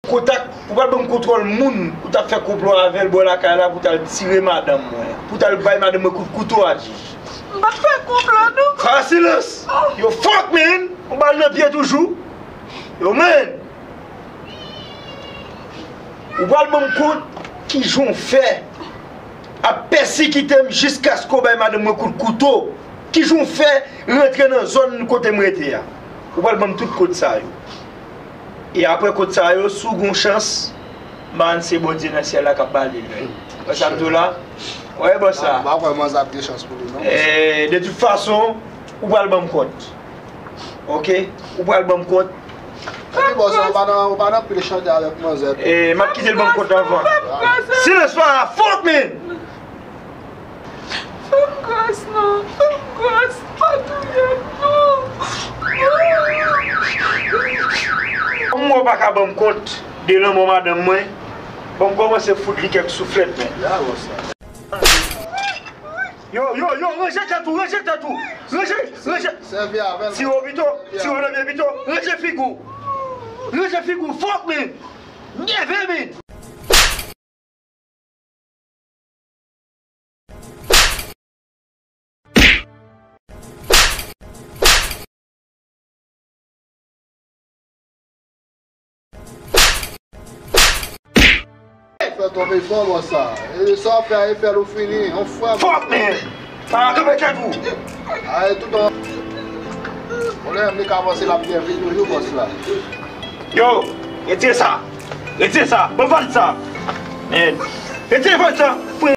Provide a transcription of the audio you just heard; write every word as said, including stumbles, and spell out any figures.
Kontak, ou pral ban m kontwòl moun ou t ap fè konplo avè l bò lakay la pou t al tire madanm mwen. Pou t al bay madanm mwen kout kouto a, Jij. M pa t fè konplo, non. Fè silans! Yo, fuck, man! Ou bal nan pye toujou? Yo, man! Ou pral ban m kont kijan w fè ap pèsekite m jiskaske w bay madanm mwen kout kouto. Kijan w fè rantre nan zòn kote m rete a? Ou pral ban m tout kont sa yo. E apre kont sa yo, si w gen yon chans, man, se Bondye nan syèl la k ap ba li l. Wè sa m di w la? Wè, bòs la. M pa kwè manzè ap gen chans pou li, non. Eh, de tout fason, ou pral ban m kont. Oke? Ou pral ban m kont. Epi bòs la, ou pa nan, ou pa nan pil chante avèk manzè tou. Eh, m ap kite l ban m kont anvan. Silans, pa la, fuck, man! Fè m gras non, fè m gras, pa touye m non. Kòm w pa ka ban m kont de lanmò madanm mwen, bon, m kòmanse fout li kèk souflèt, men. Yo, yo, yo, ranje tèt ou, ranje tèt ou. Ranje, ranje. Tire w pito, tire w nan pye pito. Ranje figi w. Ranje figi w, fuck, man. Nève, man. Fè twòp efò, bòs sa. E sa w ap fè a, e fè l ou fini. On fwa. Fuck, man! Sa a kanpe tèt ou. Ay, tout an. Pwoblèm li ka panse l ap byen viv toujou, bòs la. Yo, retire sa. Retire sa. Ban m valiz sa. Man. Retire valiz sa.